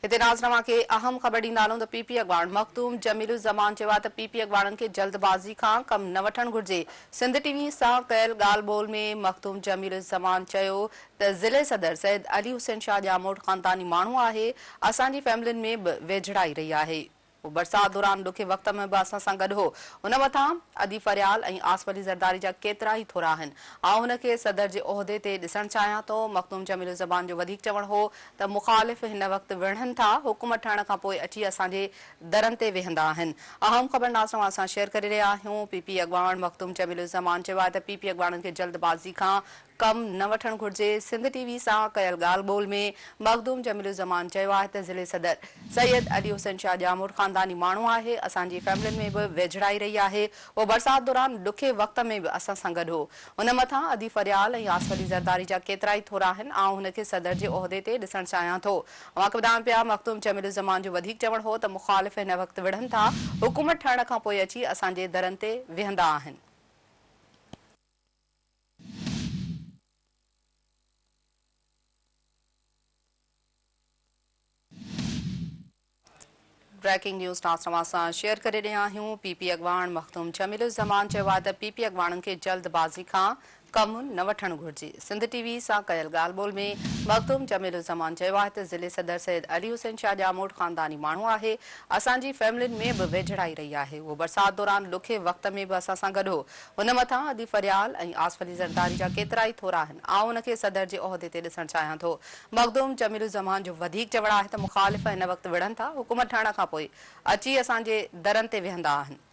هتي ناظرين اوهان کي اهم خبر ڏيندا هلون ته پي پي اڳواڻ مخدوم جميل الزمان چيو آهي ته پي پي اڳواڻن کي جلد بازي کان ڪم نه وٺڻ گهرجي. سنڌ ٽي وي سان ڪيل ڳالهه ٻولهه ۾ مخدوم جميل الزمان چيو ته ضلعي صدر سيد علي حسين شاهه ڄاموٽ خانداني ماڻهو آهي، اسان جي فيملين ۾ به ويجهڙائي رهي آهي. هو برسات دوران ڏکي وقت ۾ به اسان سان گڏ هو. هن مٿان ادي فريال ۽ آصف علي زرداري جا ڪيترا ئي ٿورا آهن. آئون هن کي صدر جي عهدي تي ڏسڻ چاهيان ٿو. مخدوم جميل الزمان جو وڌيڪ چوڻ هو ته مخالف هن وقت وڙهن ٿا، حڪومت ٺهڻ کان پوء اچي اسان جي درن تي ويهندا آهن. اهم خبر ناظرين اوهان سان شيئر ڪري رهيا آهيون. پي پي اڳواڻ مخدوم جميل الزمان چيو آهي ته پي پي اڳواڻن کي جلد بازي کان ڪم نه وٺڻ گهرجي، سنڌ ٽي وي سان ڪيل ڳالهه ٻولهه ۾ مخدوم جميل الزمان چيو آهي ته ضلعي صدر سيد علي حسين شاهه ڄاموٽ خانداني ماڻهو آهي، اسان جي فيملين ۾ به ويجهڙائي رهي آهي، هو برسات دوران ڏکي وقت ۾ به اسان سان گڏ هو، هن مٿان ادي فريال ۽ آصف علي زرداري جا ڪيترائي ٿورا آهن، آئون هن کي صدر جي عهدي تي ڏسڻ چاهيان ٿو. اوهان کي ٻڌايان پيا مخدوم جميل الزمان جو وڌيڪ چوڻ هو ته مخالف هن وقت وڙهن ٿا، حڪومت ٺهڻ کانپوء اچي اسان جي درن تي ويهندا آهن. بريڪنگ نيوز ناز اوهان سان شيئر ڪري رهيا آهيون پي پي اڳواڻ مخدوم جميل الزمان چيو آهي ته پي پي اڳواڻن کي جلد بازي کان ڪم نه وٺڻ گهرجي. سنڌ ٽي وي سان ڪيل ڳالهه ٻولهه ۾ مخدوم جميل الزمان چيو آهي ته ضلعي صدر سيد علي حسين شاهه ڄاموٽ خانداني ماڻهو آهي، اسان جي فيملين ۾ به ويجهڙائي رهي آهي، اهو برسات دوران ڏکي وقت ۾ به اسان سان گڏ هو، هن مٿان ادي فريال ۽ آصف علي زرداري جا ڪيترائي ٿورا آهن، آئون هن کي صدر جي عهدي تي ڏسڻ چاهيان ٿو. مخدوم جميل الزمان جو وڌيڪ چوڻ آهي ته مخالف هن وقت وڙهن ٿا، حڪومت ٺهڻ کانپوء اچي اسان جي درن تي ويهندا آهن.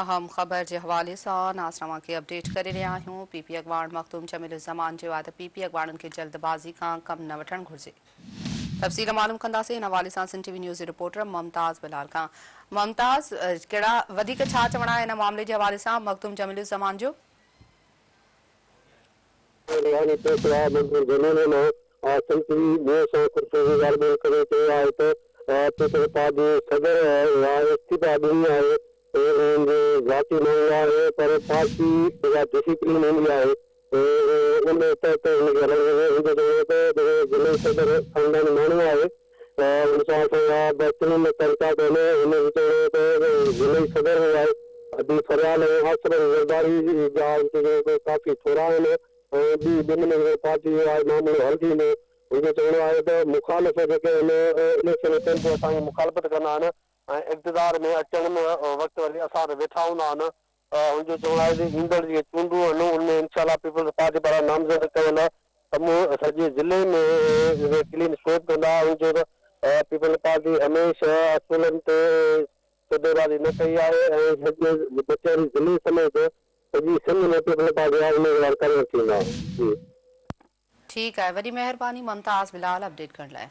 اهم خبر جي حوالي سان اسان اوهان کي اپڊيٽ ڪري رهيا آهيون پي پي اڳواڻ مخدوم جميل الزمان چيو آهي ته پي پي اڳواڻن کي جلد بازي کان ڪم نه وٺڻ گهرجي. تفصيل معلوم ڪنداسين ان حوالي سان سنڌ ٽي وي نيوز جي رپورٽر ممتاز بلال کان. ممتاز ڪهڙا وڌيڪ ڇا چوڻ آهي ان معاملي جي حوالي سان مخدوم جميل الزمان جو؟ روحاني پيشوا منظور جميل مان سنڌ ٽي وي نيوز سان خصوصي ڳالهه ٻولهه ڪندي چيو آهي ته پيپلز پارٽي صدر اها استعيفا ڏني آهي انهن جو ذاتي معاملو آهي پر پارٽي جيڪا ڊسيپلين هوندي آهي ان تحت هن کي هلڻ گهرجي. هن جو چوڻ هو ته جيڪو ضلعي صدر خانداني ماڻهو آهي ان سان اسان جا بهترين تعلقات آهن. هن جو چوڻ هو ته ضلعي صدر به آهي ادي فريال ۽ آصف علي زرداري جا هن تي جيڪو ڪافي ٿورا آهن ۽ ٻي ٻن ۾ جيڪو پارٽي جو آهي معاملو حل ٿيندو. هن جو چوڻ آهي ته مخالف جيڪي آهن اليڪشن اچن پوء اسان جي مخالفت ڪندا آهن ۽ اقتدار ۾ اچڻ وقت وري اسان وٽ ويٺا هوندا آهن. هن جو چوڻ آهي ته ايندڙ جيڪي چونڊون آهن ان ۾ انشاء الله پيپلز پارٽي پاران نامزد ڪيل سمو سڄي ضلعي ۾ اهي ڪلين سوئپ ڪندا. هن چيو ته پيپلز پارٽي هميشه اصولن تي سوديبازي نه ڪئي آهي ۽ سڄي بچيل ضلعي سميت سڄي سنڌ ۾ پيپلز پارٽي جا اميدوار ڪامياب ٿيندا. جي. ٺيڪ آهي وڏي مهرباني ممتاز بلال اپڊيٽ ڪرڻ لاء.